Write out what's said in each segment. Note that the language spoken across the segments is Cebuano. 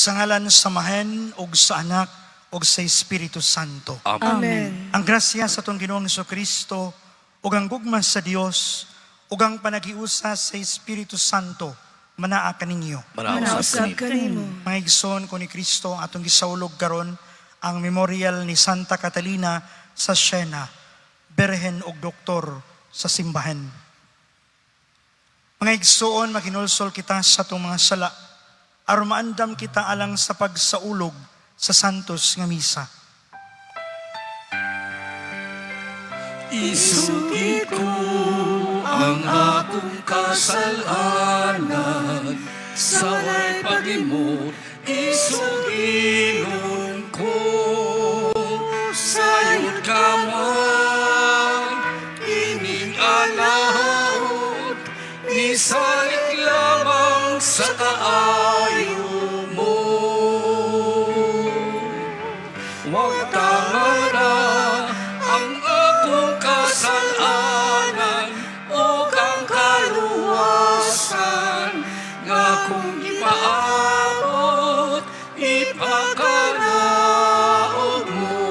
Sa ngalan sa Amahan ug sa Anak ug sa Espiritu Santo. Amen. Amen. Ang grasya sa atong Ginoong Kristo ug ang gugma sa Dios ug ang panaghiusa sa Espiritu Santo manaa kaninyo. Manausap Manausap kanimo. kanimo. Mga igsoon ko ni Kristo, ang atong gisaulog karon ang memorial ni Santa Catalina sa Siena, berhen ug doktor sa simbahan. Mga igsoon, maghinulsol kita sa atong mga sala aron maandam kita alang sa pagsaulog sa Santos nga Misa. Isugi ko ang akong kasalanan sa way pag-imot, isuginon ko. Sayod ka man, ining alaot, nisalik lamang sa kaayo mo. Wag tangara ang akong kasalanan o kang kaluwasan nga kung ipaabot, ipakanaog mo.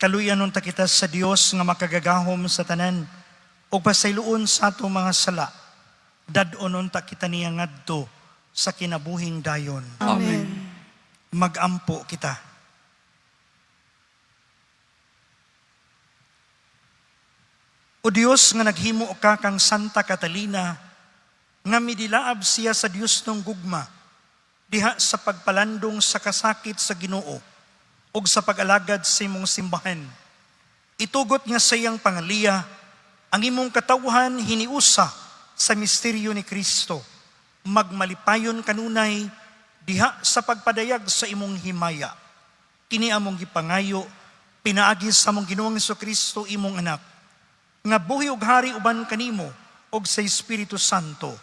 Kaluyan unta kita sa Dios nga makagagahom sa tanan ug pasayloon sa atong mga sala. Dad-on unta kita niya ngadto sa kinabuhing dayon. Amen. Magampo kita. O Dios nga naghimo ka kang Santa Catalina, nga midilaab siya sa Dios ng gugma, diha sa pagpalandong sa kasakit sa Ginoo ug sa pag-alagad sa imong simbahan. Itugot nga sa iyang pangaliya ang imong katawhan hiniusa sa misteryo ni Kristo. Magmalipayon kanunay diha sa pagpadayag sa imong himaya. Kini among gipangayo pinaagi sa among Ginoong Kristo, imong anak, nga buhi ug hari uban kanimo ug sa Espiritu Santo,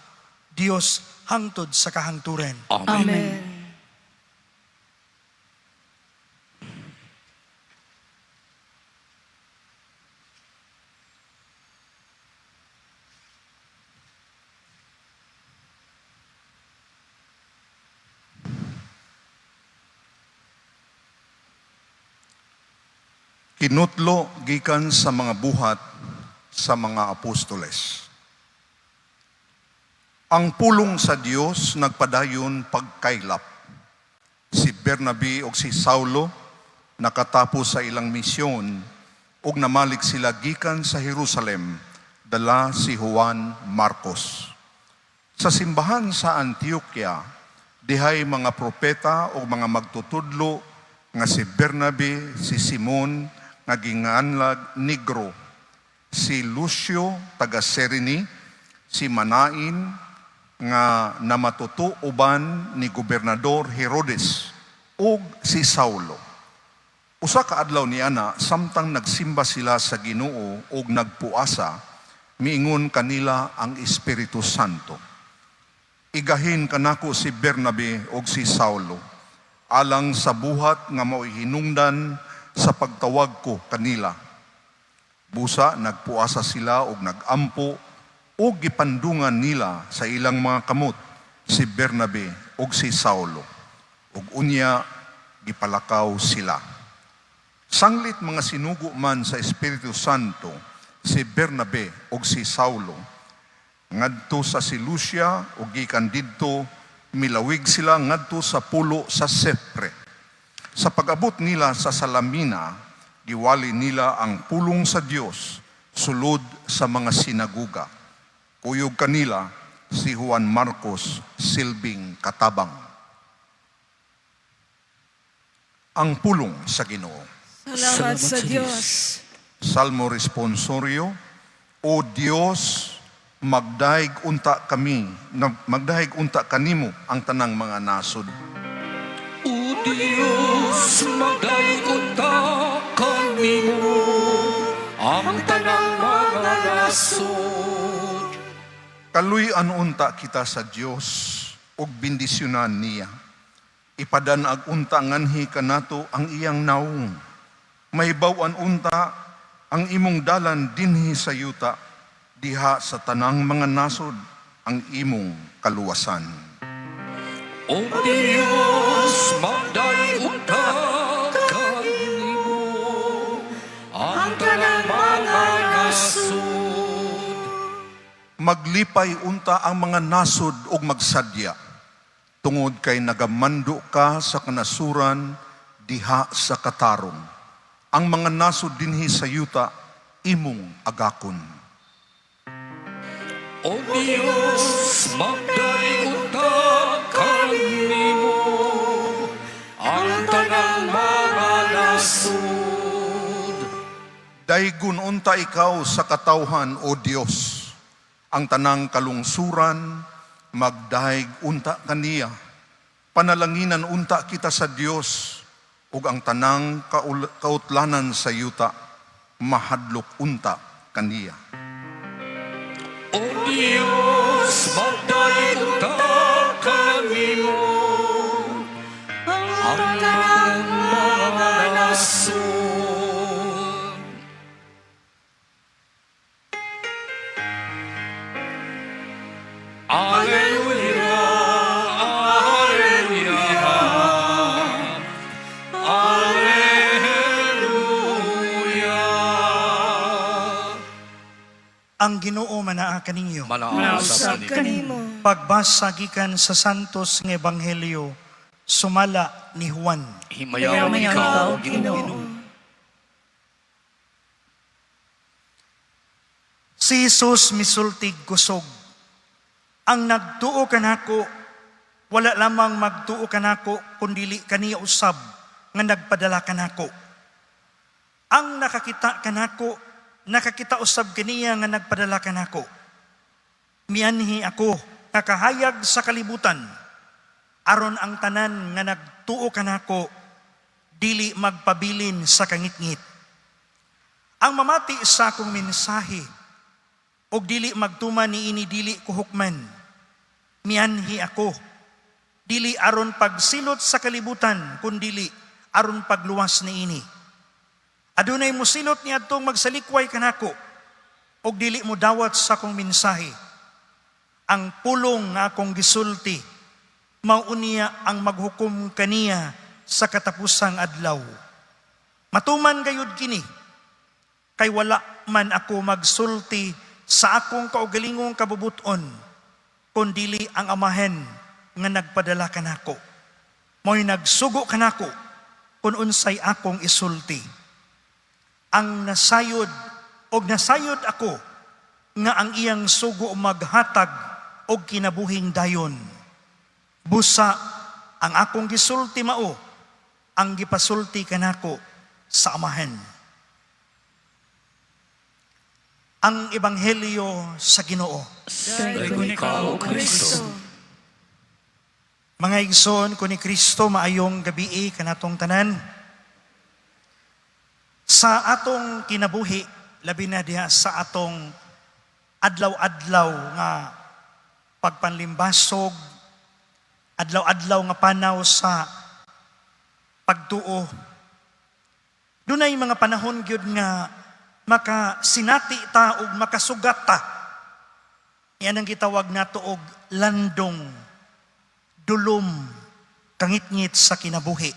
Dios hangtod sa kahangturan. Amen. Amen. Kinutlo gikan sa mga buhat sa mga apostoles. Ang pulong sa Dios nagpadayon pagkaylap. Si Bernabe ug si Saulo nakatapos sa ilang misyon ug namalik sila gikan sa Jerusalem, dala si Juan Marcos. Sa simbahan sa Antioquia, dihay mga propeta o mga magtutudlo nga si Bernabe, si Simon nga ginganlag Negro, si Lucio taga Serene, si Manain nga namatuto uban ni Gobernador Herodes, ug si Saulo. Usa ka adlaw niana, samtang nagsimba sila sa Ginoo ug nagpuasa, miingon kanila ang Espiritu Santo: "Igahin kanako si Bernabe ug si Saulo alang sa buhat nga mao'y hinungdan sa pagtawag ko kanila." Busa nagpuasa sila ug nagampo ug gipandungan nila sa ilang mga kamot si Bernabe ug si Saulo. Ug unya gipalakaw sila. Sanglit mga sinugo man sa Espiritu Santo si Bernabe ug si Saulo ngadto sa Seleucia, ug gikan didto milawig sila ngadto sa pulo sa Sepre. Sa pag-abot nila sa Salamina, giwali nila ang pulong sa Dios sulod sa mga sinaguga. Kuyog kanila si Juan Marcos silbing katabang. Ang pulong sa Ginoo. Salamat sa Dios. Salmo responsorio. O Dios, magdahig unta kami, magdahig unta kanimo ang tanang mga nasod. O Dios, magdahig unta kanimo ang tanang mga nasod. Kaluy-an unta kita sa Dios ug bendisyonan niya. Ipadan-ag unta nganhi kanato ang iyang naong. Mahibaw-an unta ang imong dalan dinhi sa yuta, diha sa tanang mga nasod ang imong kaluwasan. O Diyos, magdayeg unta kanimo ang tanang mga nasod. Maglipay unta ang mga nasod ug magsadya, tungod kay nagamando ka sa kanasuran diha sa katarong. Ang mga nasod dinhi sa yuta, imong agakon. O Diyos, magdayeg unta kanimo ang tanang mga nasod. Daygon unta ikaw sa katawhan, O Dios. Ang tanang kalungsuran, magdayeg unta kaniya. Panalanginan unta kita sa Dios, ug ang tanang kautlanan sa yuta, mahadlok unta kaniya. O Diyos, magdayeg unta kanimo ang tanang mga nasod. Alleluia, Alleluia, Alleluia. Ang Ginoo manaa kaninyo. Manausap Usab kanimo. Pagbasa gikan sa Santos nga Ebanghelyo sumala ni Juan. Himayaw ikaw, Ginoo. Si Jesus misultig kusog. Ang nagtuo kanako, wala lamang magtuo kanako kundili kaniya usab nga nagpadala kanako. Ang nakakita kanako, nakakita usab kaniya nga nagpadala kanako. Mianhi ako nakahayag sa kalibutan, aron ang tanan nga nagtuo kanako dili magpabilin sa kangitngit. Ang mamati sa akong mensahe og dili magtuman niini, dili ko hukman. Mianhi ako dili aron pagsilot sa kalibutan, kundili aron pagluwas niini. Adunay mosilot niadtong magsalikway kanako og dili mo dawat sa akong mensahe. Ang pulong nga akong gisulti mao unya ang maghukom kaniya sa katapusang adlaw. Matuman gayud kini, kay wala man ako magsulti sa akong kaugalingong kabubuton, kundili ang Amahen nga nagpadala kanako mo'y nagsugo kanako kung unsay akong isulti. Ang nasayod og nasayod ako nga ang iyang sugo maghatag og kinabuhing dayon. Busa ang akong gisulti mao ang gipasulti kanako sa Amahen. Ang Ebanghelyo sa Ginoo. Daygon ikaw, Kristo. Mga igsoon ko ni Kristo, maayong gabii kanatong tanan. Sa atong kinabuhi, labi na diha sa atong adlaw-adlaw nga pagpanlimbasog, adlaw-adlaw nga panaw sa pagtuo, dunay mga panahon gyud nga makasinati ta ug makasugat ta. Yan ang gitawag nato og landong, dulom, kangitngit sa kinabuhi.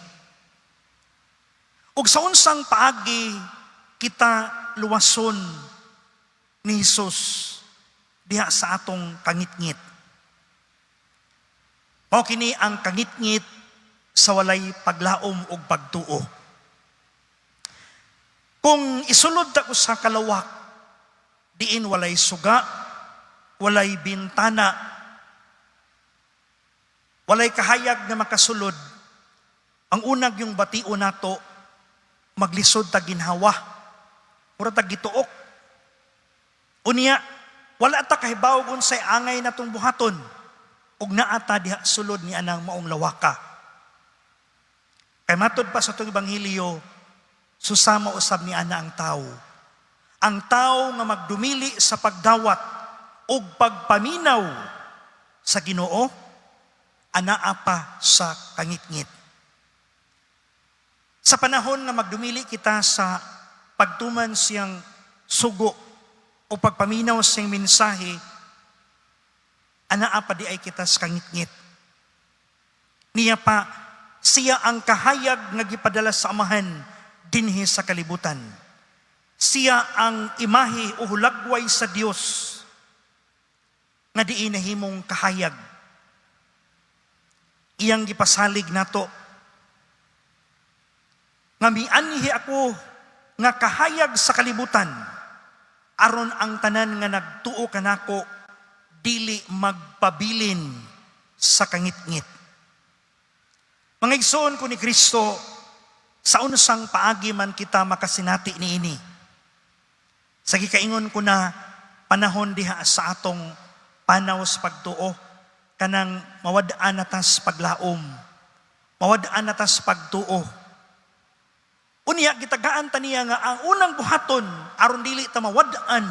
Ug sa unsang paagi kita luwason ni Hesus diha sa atong kangitngit? Mao kini ang kangitngit sa walay paglaom ug pagtuo. Kung isulod ta sa kalawak, diin walay suga, walay bintana, walay kahayag nga makasulod, ang unag yung batio nato, maglisod ta ginhawa, mura ta gituok. Unya, wala ta kahibaw unsay angay natong buhaton, ug naa ta diha sulod ni anang maong lawaka. Kay matod pa sa atong Ebanghelyo, susama usab ni ana ang tao. Ang tao nga magdumili sa pagdawat ug pagpaminaw sa Ginoo, anaa pa sa kangitngit. Sa panahon nga magdumili kita sa pagtuman siyang sugo o pagpaminaw siyang mensahe, anaa pa di ay kita sa kangitngit. Niya pa, siya ang kahayag nga gipadala sa Amahan dinhi sa kalibutan. Siya ang imahe o hulagway sa Dios nga diin nahimong kahayag. Iyang gipasalig nato nga mianhi ako nga kahayag sa kalibutan aron ang tanan nga nagtuo kanako dili magpabilin sa kangitngit. Mga igsoon ko ni Kristo, sa unsang paagi man kita makasinati niini? Sa gikaingon ko na panahon diha sa atong panaw sa pagtuo, kanang mawad-an na tas paglaom, mawad-an na tas pagtuo. Unya gitagaan ta niya nga ang unang buhaton aron dili ta mawad-an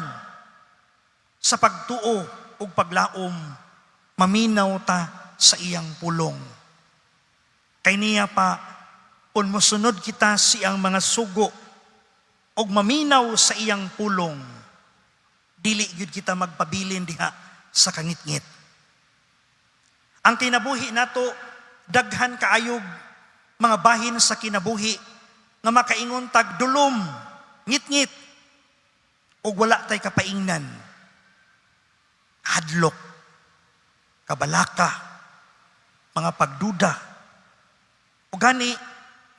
sa pagtuo ug paglaom, maminaw ta sa iyang pulong. Kay niya pa, kung mosunod kita siyang mga sugo ug maminaw sa iyang pulong, dili gyud kita magpabilin diha sa kangitngit. Ang kinabuhi nato, daghan kaayog mga bahin sa kinabuhi nga makaingon tag dulom, ngitngit, ug wala tay kapaingnan. Hadlok, kabalaka, mga pagduda. O gani,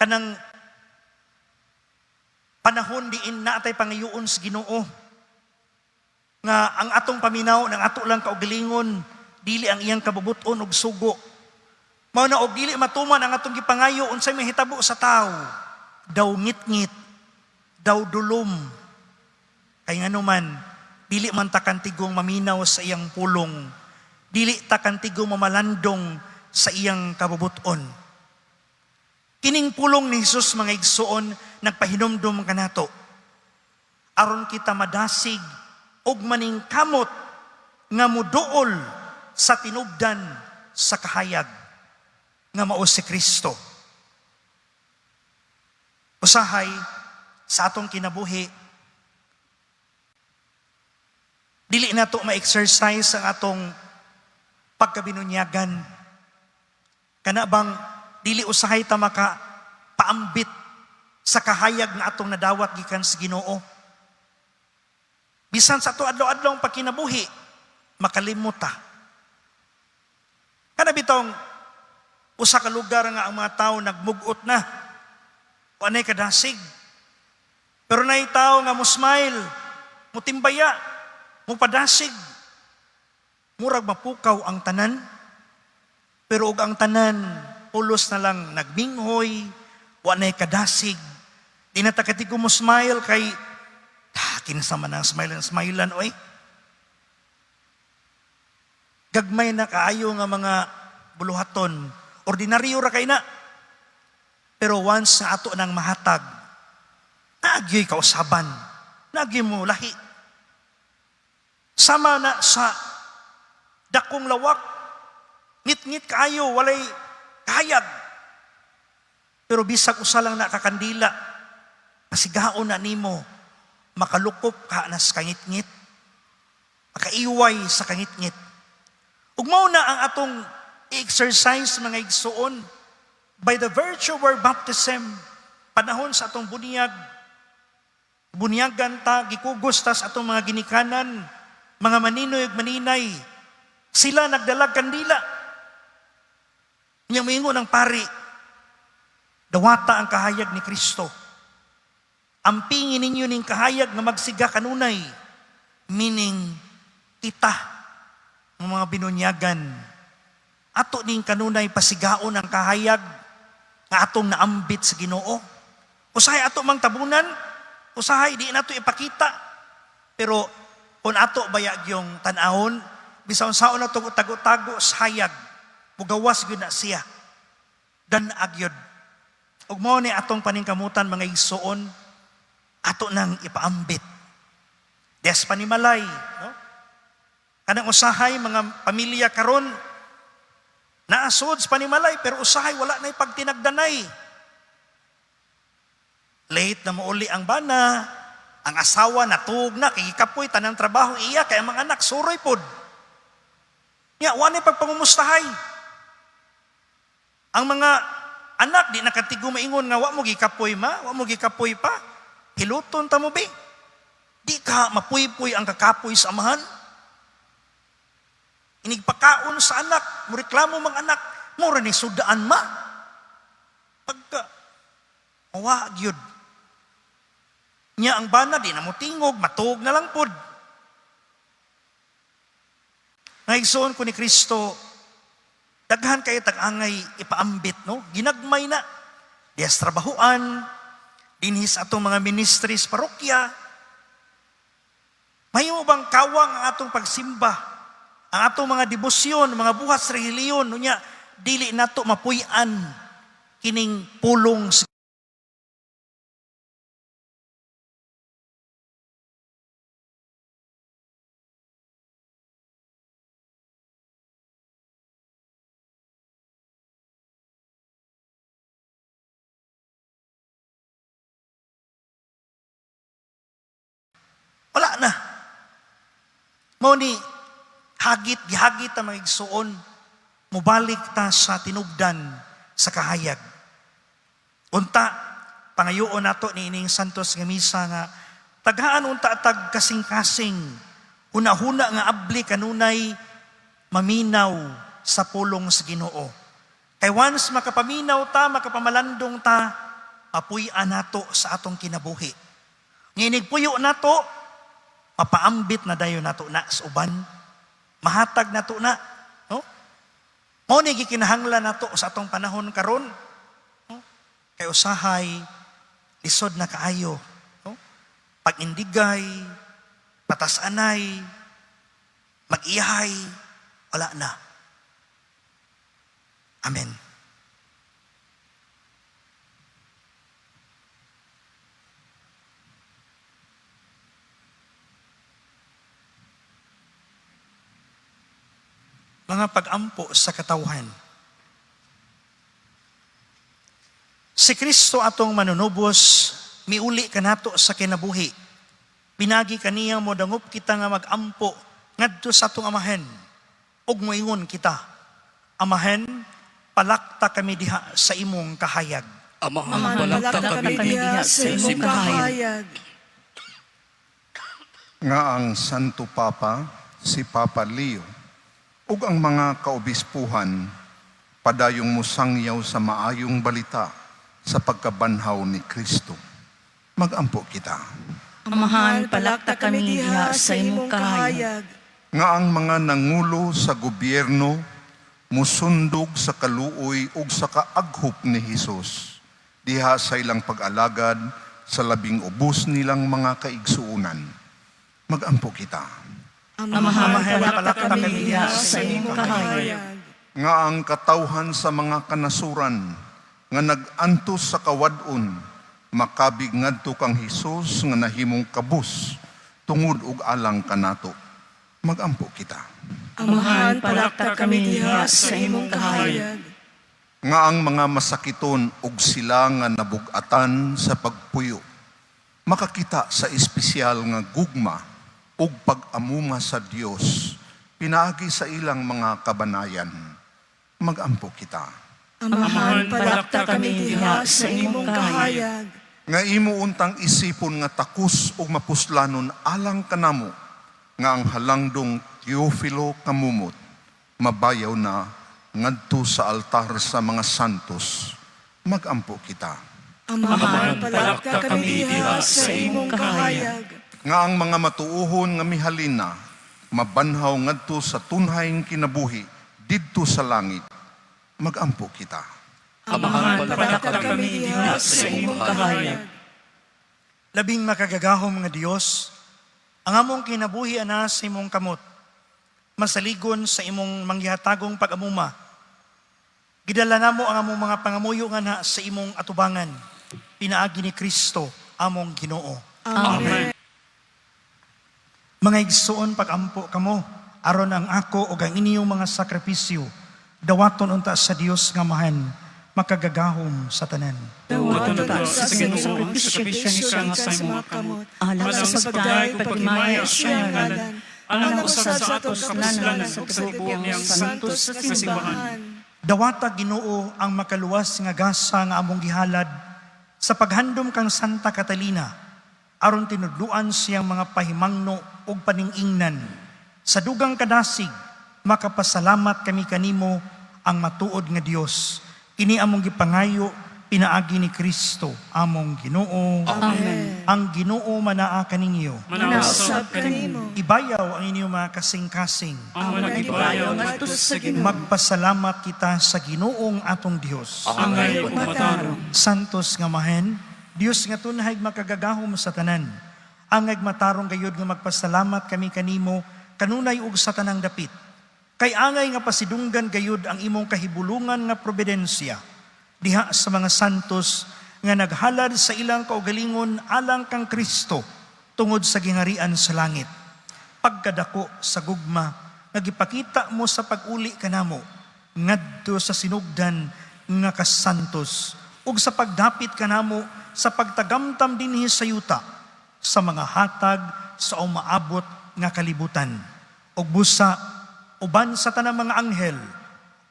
kanang panahon diin na atay pangayuon sa Ginoo nga ang atong paminaw ng ato lang kaugalingon, dili ang iyang kabubuton og sugo. Mao na og dili matuman ang atong gipangayo, unsay mahitabo sa tawo? Daw ngitngit, daw dulom. Kay nganuman dili man ta kantigong maminaw sa iyang pulong, dili ta kantigong mamalandong sa iyang kabubuton. Kining pulong ni Jesus, mga igsoon, nagpahinumdum kanato aron kita madasig og maningkamot nga muduol sa tinubdan sa kahayag nga mao si Kristo. Usahay sa atong kinabuhi, dili nato ma-exercise ang atong pagkabinunyagan. Kana bang dili usahay ta maka paambit sa kahayag nga atong nadawat gikan sa Ginoo? Bisan sa ato adlaw-adlaw pagkinabuhi, makalimot ta. Kana bitong usa ka lugar nga ang mga tao nagmugot na, anay kadasig. Pero nay tao nga mo smile, mutimbaya, mupadasig. Murag mapukaw ang tanan. Pero og ang tanan pulos na lang nagminghoy, wa nay kadasig. Di na ta katigo mo smile kay kinsa man ang smile ang smilean oy. Gagmay na kaayo nga mga buluhaton. Ordinaryo ra kay na. Pero once sa ato nang mahatag, naagyo'y kausaban, naagyo'y mo lahi. Sama na sa dakong lawak, ngit-ngit kaayo, walay kahayag. Pero bisag usa lang na kakandila, pasigaon na nimo, makalukop ka na sa kangitngit, makaiway sa kangitngit. Ug mao na ang atong i-exercise, mga igsoon, by the virtue of our baptism, panahon sa atong bunyag, bunyagan ta, gikugos ta sa atong mga ginikanan, mga maninoy ug maninay, sila nagdalag kandila. Nya moingon ang pari, "Dawata ang kahayag ni Kristo. Ampingin ninyo ning kahayag nga magsiga kanunay." Meaning, kita, ng mga binunyagan, ato ning kanunay pasigaon ang kahayag nga atong naambit sa Ginoo. Usahay ato mang tabunan, usahay di nato ipakita. Pero kung ato bayag yung tan-awon, bisan unsaon na tago-tago sa hayag, mugawas gyud na siya. Dan-ag yun. Ug mao ni atong paningkamutan, mga igsoon, ato nang ipaambit. Des panimalay, no? Kanang usahay mga pamilya karon naasod sa panimalay pero usahay wala na ipagtinagdanay. Late na mauli ang bana, ang asawa natug na, kay gikapoy tanang trabaho iya, kay ang mga anak suroy pod. Nya, wa na pagpangumustahay. Ang mga anak di nakatigo maingon nga wa mo gikapoy ma, wa mo gikapoy pa. Hiluton ta mo be. Di ka mapuypuy ang kakapoy sa amahan. Inigpakaon sa anak, mureklamo mga anak, mura ni sudaan ma. Pagka wa gyud. Nya ang bana di na mo tingog, matuog na lang pod. Naigsoon ko ni Kristo, daghan kayo tag-angay ipaambit, no? Ginagmay na. Diyas trabahuan, dinhis atong mga ministries parokya. Mahimo bang kawang ang atong pagsimba, ang atong mga debosyon, mga buhat sa relihiyon, unya, dili nato mapuy-an kining pulong sa. Wala na. Mao ni hagit gihagit ang mga igsuon, mubalik ta sa tinubdan sa kahayag. Unta pangayoon nato ni ining santos nga misa nga taghaan unta tag kasing-kasing, hunahuna nga abli kanunay maminaw sa pulong sa Ginoo. Kay once makapaminaw ta, makapamalandong ta, mapuy-an nato sa atong kinabuhi. Nginig puyo nato, mapaambit na dayon nato na sa uban. Mahatag nato na, no? Mao ni gikinahanglan nato sa atong panahon karon, no? Kay usahay lisod na kaayo, no? Pag-indigay, patas-anay, mag-ihay, wala na. Amen. Mga pag-ampo sa katawhan. Si Kristo atong manunubos, miuli kanato sa kinabuhi. Pinagi kaniya mo dangup kita nga mag-ampo ngadto sa atong amahen. Ug moingon kita, Amahen, palakta kami diha sa imong kahayag. Amahan, palakta kami diha sa imong kahayag. Nga ang Santo Papa, si Papa Leo, ug ang mga kaobispuhan padayong musangyaw sa maayong balita sa pagkabanhaw ni Kristo. Magampo kita. Amahan, palakta kami diha sa imong kahayag. Nga ang mga nangulo sa gobyerno musundog sa kaluoy ug sa kaaghop ni Hesus diha sa ilang pag-alagad sa labing ubos nilang mga kaigsuonan. Magampo kita. Amahan, palakta kami diha sa imong kahayag. Nga ang katawhan sa mga kanasuran nga nag-antos sa kawad-on makabig ngadto kang Hesus nga nahimong kabus tungod og alang kanato. Magampo kita. Amahan, palakta kami diha sa imong kahayag. Nga ang mga masakiton og sila nga nabug-atan sa pagpuyo makakita sa espesyal nga gugma ug pag-amuma sa Dios pinaagi sa ilang mga kabanayan. Magampo kita. Amahan, palakta kami diha sa imong kahayag. Nga imo untang isipon nga takos ug mapuslanon alang kanamo nga ang halangdong Teofilo Camumot mabayaw na ngadto sa altar sa mga santos. Magampo kita. Amahan, palakta kami diha sa imong kahayag. Nga ang mga matuohon nga mihalin na mabanhaw ngadto sa tunhayng kinabuhi didto sa langit. Magampo kita. Amahan, palakta kami diha sa imong kahayag. Labing makagagahom nga Dios, ang among kinabuhi ana sa imong kamot, masaligon sa imong manggihatagong pag-amuma. Gidala namo ang among mga pangamuyo nga na sa imong atubangan, pinaagi ni Kristo among Ginoo. Amen. Mga igsoon, pag-ampo kamo, aron ang ako ug ang inyong mga sakripisyo dawaton unta sa Dios nga Amahan, makagagahom sa tanan. Dawaton ta sa Ginoo ang sakripisyo gikan sa imong kamot, alang sa pagdayeg ug paghimaya sa iyang ngalan, alang usab sa atong kapuslanan ug sa tibuok niyang santos nga simbahan. Dawata, Ginoo, ang makaluwas nga gasa nga among gihalad sa paghandom kang Santa Catalina aron tinudluan siyang mga pahimangno ug paningingnan. Sa dugang kadasig makapasalamat kami kanimo, ang matuod nga Dios. Kini among gipangayo pinaagi ni Kristo among Ginoo. Amen. Ang Ginoo manaa kaninyo. Manaa Usab usab kanimo. Kanimo. Ibayaw ang inyong mga kasing-kasing. Ang Nagibayaw nagibayaw ngadto sa Ginoo. Magpasalamat kita sa Ginoong atong Dios. Angay ug matarong. Santos nga Amahen, Dios nga tunhay makagagahom sa tanan. Angay matarong gayud nga magpasalamat kami kanimo kanunay ug sa tanang dapit. Kay angay nga pasidunggan gayud ang imong kahibulungan nga providensya diha sa mga santos nga naghalad sa ilang kaugalingon alang kang Kristo tungod sa giharian sa langit. Pagkadako sa gugma nga gipakita mo sa pag-uli kanamo ngadto sa sinugdan nga kasantos ug sa pagdapit kanamo sa pagtagamtam dinhi sa yuta sa mga hatag sa umaabot nga kalibutan, ug busa uban sa tanang mga anghel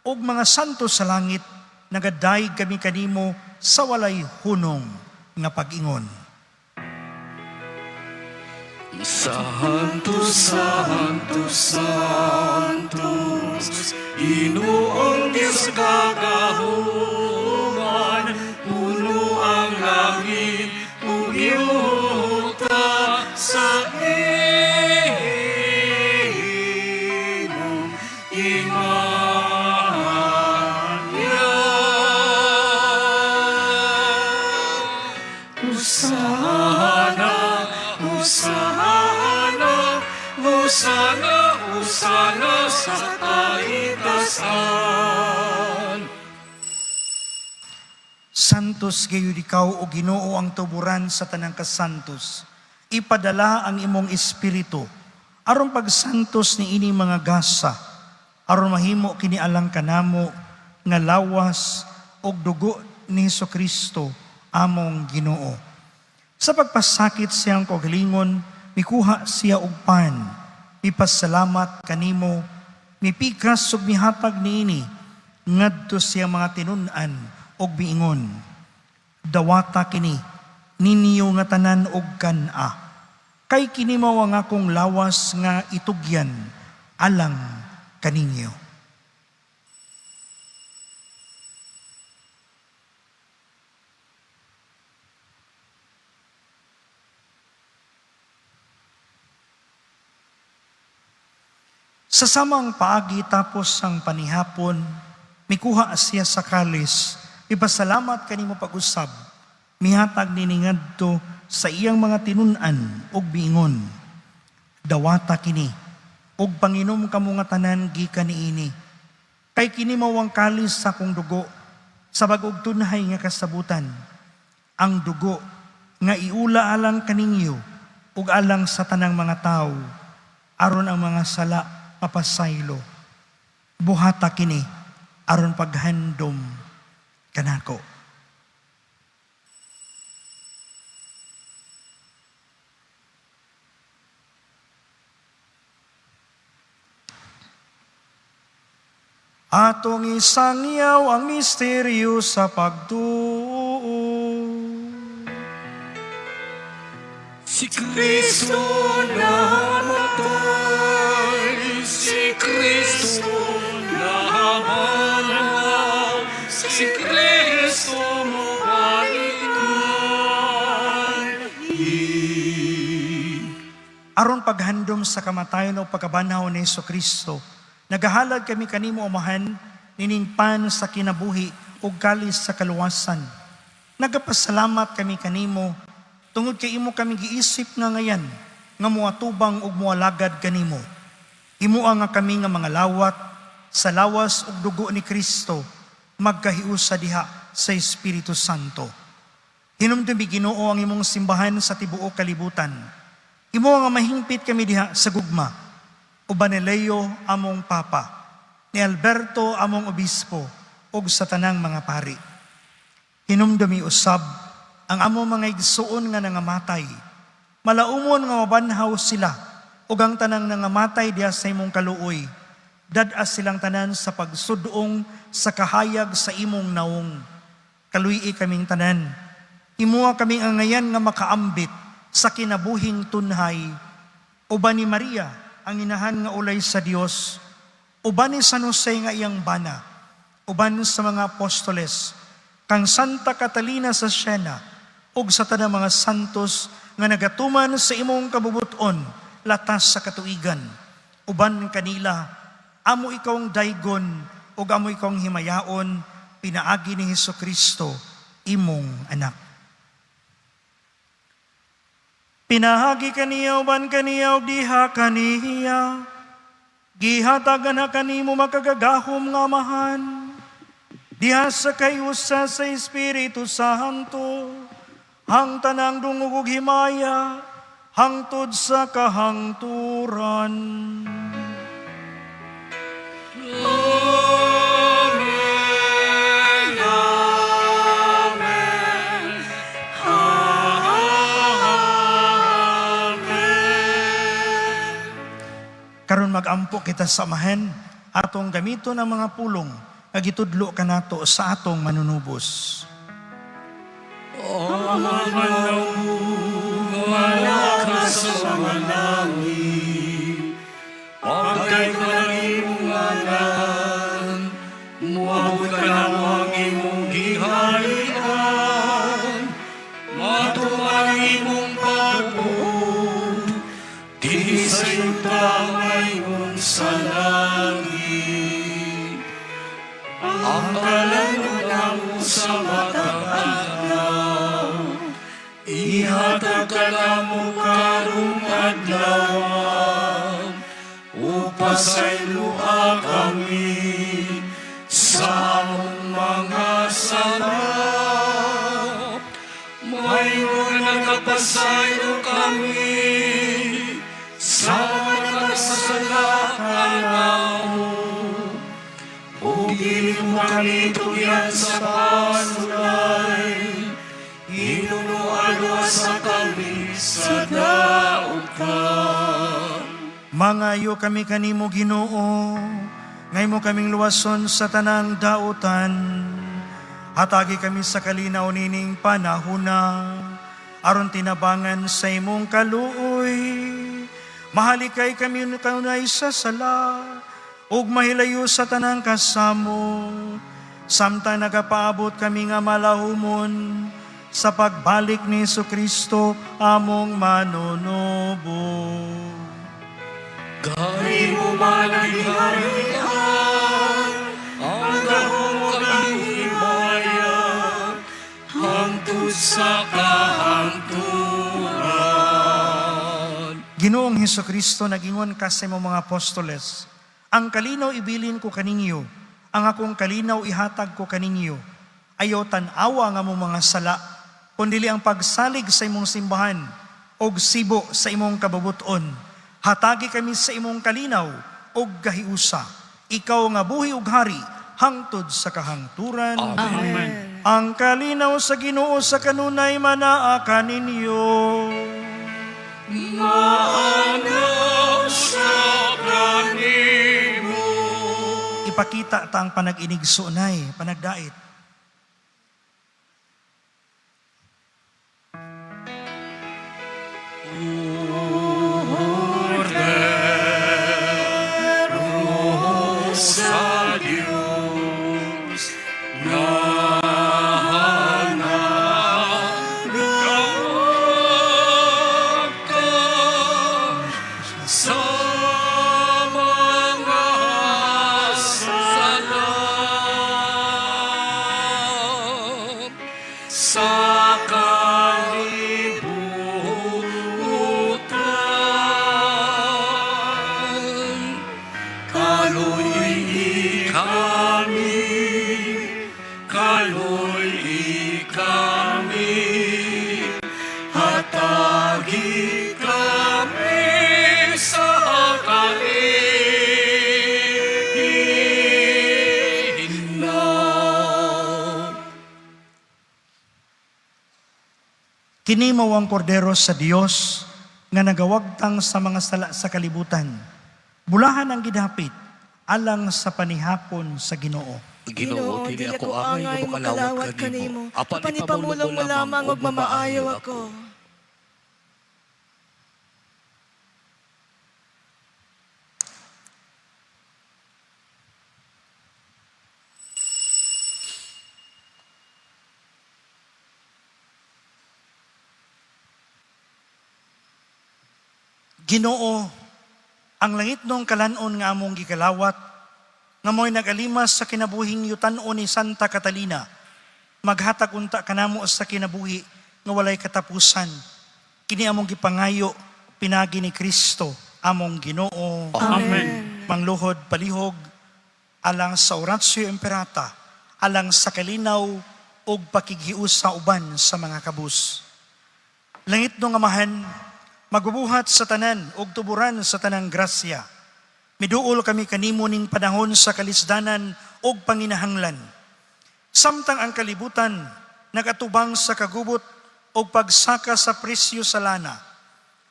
ug mga santo sa langit, nagadayeg kami kanimo sa walay hunong nga pag-ingon. Santo, Santo, Santo, Ginoong Diyos kagahuman, puno ang langit ug yuta sa imong himaya. Hosana, Hosana, Hosana, Hosana sa kaitasan. Santos gayud ikaw, o Ginoo, ang tuburan sa tanang kasantos. Ipadala ang imong espiritu aron pagsantos ni ini mga gasa, aron mahimo kini alang kanamo nga lawas ug dugo ni Kristo among Ginoo. Sa pagpasakit siyang kaugalingon, mikuha siya og pan, mipasalamat kanimo, mipikas ug mihatag niini ngadto siya mga tinun-an ug miingon: "Dawata kini ninyo nga tanan og kan-a. Kay kini mao ang akong lawas nga itugyan alang kaninyo." Sa samang paagi, tapos ang panihapon, mikuha siya sa kalis, ipasalamat kanimo pag-usab, mihatag nini ngadto sa iyang mga tinun-an ug miingon: "Dawata kini ug panginom kamo nga tanan gikan niini. Kay kini mao ang kalis sa akong dugo sa bag-ong tunhay nga kasabutan, ang dugo nga iula alang kaninyo ug alang sa tanang mga tawo aron ang mga sala mapasaylo. Buhata kini aron paghandom kanako." Atong isangyaw ang misteryo sa pagtuo. Si Kristo namatay, si Kristo nabanhaw, si Kristo mobalik kanhi. Aron paghandom sa kamatayon o pagkabanhaw ni Kristo, nagahalad kami kanimo, Amahan, nining pan sa kinabuhi ug kalis sa kaluwasan. Nagapasalamat kami kanimo tungod kay imo kami giisip nga ngayan nga moatubang ug moalagad kanimo. Imo nga kami nga mga lawat sa lawas ug dugo ni Kristo magkahiusa diha sa Espiritu Santo. Hinumdumi, Ginoo, ang imong simbahan sa tibuok kalibutan. Imo nga mahingpit kami diha sa gugma. Uban ni Leo among Papa, ni Alberto among Obispo, ug sa tanang mga pari. Hinumdumi usab ang among mga igsuon nga nangamatay. Malaumon nga mabanhaw sila ug ang tanang nangamatay diha sa imong kaluoy. Dad-as silang tanan sa pagsudong sa kahayag sa imong naong. Kaluy-i kaming tanan. Himuha kaming angayan nga makaambit sa kinabuhing tunhay. Uban ni Maria, ang inahan nga ulay sa Dios, uban ni San Jose nga iyang bana, uban sa mga apostoles, kang Santa Catalina sa Siena, ug sa tanang mga santos nga nagatuman sa imong kabubuton latas sa katuigan. Uban kanila, amo ikawng daygon ug amo ikawng himayaon pinaagi ni Hesukristo, imong anak. Pinaagi kaniya, uban kaniya ug diha kaniya, gihatagan na kanimo makagagahom nga Amahan, diha sa kayusa sa Espiritu Santo, ang tanang dungog ug himaya hangtod sa kahangturan. Amen. Amen. Amen. Karon magampo kita sa Amahan, atong gamiton ang mga pulong nga gitudlo kanato sa atong Manunubos. Sa mga langit, pagkay ko ng imong ngalan, muabot ka na mo ang imong giharian, matuman ang imong pagbuot, dinhi sa yuta ngayon sa langit. Ang kalangon namo sa matag adlaw, ihatag ka namo karong adlaw, upasayloa kami sa among mga sala. Mayo nagapasaylo kami sa mga nakasala kanamo. Ug dili mo kami tugyan sa panulay, hinunuan sa kami sa dautan. Mangayo kami kanimo, Ginoo, ngay mo kaming luwason sa tanang dautan. Hatagi kami sa kalinaw nining panahuna, aron tinabangan sa imong kaluoy. Mahalikay kami kanunay sa sala, ug mahilayo sa tanang kasamo. Samtang nagapaabot kami nga malahumon sa pagbalik ni Kristo among Manunubos. Kay mo man ang giharian, ang gahom kag himaya, hangtod sa kahangturan. Ginoong Hesukristo, nagingon ka sa imong mga apostoles, "Ang kalinaw ibilin ko kaninyo, ang akong kalinaw ihatag ko kaninyo. Ayaw tan-awa nga among mga sala, kundili ang pagsalig sa imong simbahan, og sibo sa imong kabubuton. Hatagi kami sa imong kalinaw, og kahiusa. Ikaw nga buhi ug hari, hangtod sa kahangturan." Amen. Ang kalinaw sa Ginoo sa kanunay manaa kaninyo. Maanaw sa kanimo. Ipakita ta ang panag-inigsoonay, panagdait. Sa Diyos nga nagawag sa mga sala sa kalibutan. Kaloy kami, kaloy kami, hatagi kami sa kalinaw. Kini mao ang kordero sa Dios nga nagawagtang sa mga sala sa kalibutan. Bulahan ang gidapit Alang sa panihapon sa Ginoo. Ginoo, dili ako angay nga makalawat kanimo. Apan Apan ipamulong mo lamang ug mamaayo ako. Ginoo, ang langit nung kalanon nga among gikalawat, nga mo'y nagalimas sa kinabuhing yutan-on ni Santa Catalina, maghatag unta kanamo sa kinabuhi nga walay katapusan. Kini among gipangayo, pinagi ni Kristo, among Ginoo. Amen. Mangluhod palihog, alang sa oratio imperata, alang sa kalinaw ug pakighiusa uban sa mga kabus. Langit nung Amahan, magbubuhat sa tanan ug tuburan sa tanang grasya. Miduol kami kanimo ning panahon sa kalisdanan ug panginahanglan. Samtang ang kalibutan nagatubang sa kagubot ug pagsaka sa presyo sa lana,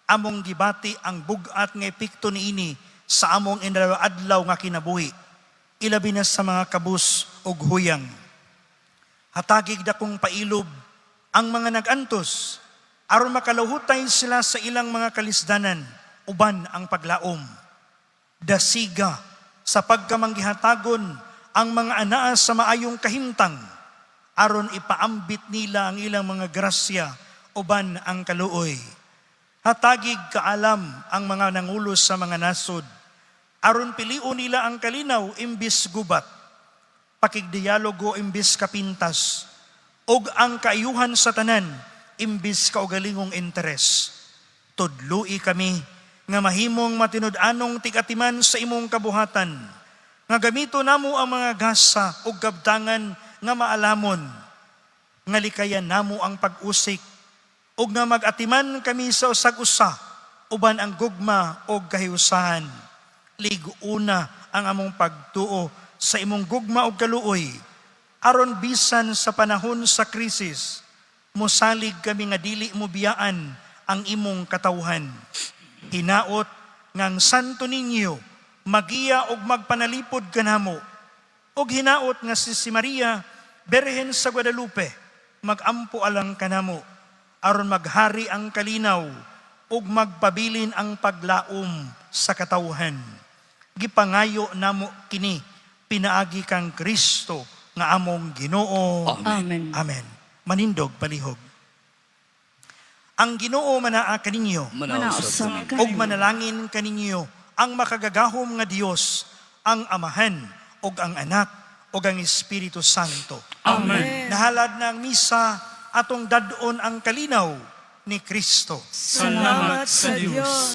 among gibati ang bug-at nga epekto niini sa among inadlaw nga kinabuhi, ilabi na sa mga kabus ug huyang. Hatagig dakong pailob ang mga nag-antos aron makaluhutay sila sa ilang mga kalisdanan uban ang paglaom. Dasiga sa pagkamanggihatagon ang mga anaa sa maayong kahimtang aron ipaambit nila ang ilang mga grasya uban ang kaluoy. Hatagig kaalam ang mga nangulo sa mga nasod aron pilion nila ang kalinaw imbis gubat, pakigdialogo imbis kapintas, ug ang kaayuhan sa tanan imbis kaugalingong interes. Tudloi kami nga mahimong matinud-anong tigatiman sa imong kabuhatan, nga gamito namo ang mga gasa ug kabtangan nga maalamon, nga likayan namo ang pag-usik, ug nga mag-atiman kami sa usag-usa, uban ang gugma ug kahiusahan. Lig-una ang among pagtuo sa imong gugma ug kaluoy, aron bisan sa panahon sa krisis, mosalig kami nga dili mo biyaan ang imong katawhan. Hinaot nga ang Santo Niño magiya og magpanalipod kanamo, ug hinaot nga si Maria Berhen sa Guadalupe magampo alang kanamo, aron maghari ang kalinaw ug magpabilin ang paglaom sa katawhan. Gipangayo namo kini pinaagi kang Kristo nga among Ginoo. Amen. Amen. Manindog palihog. Ang Ginoo manaa kaninyo Manausap ug manalangin kaninyo ang makagagahom nga Dios, ang Amahan ug ang Anak ug ang Espiritu Santo. Amen. Nahalad na ang misa atong dad-on ang kalinaw ni Kristo. Salamat sa Diyos.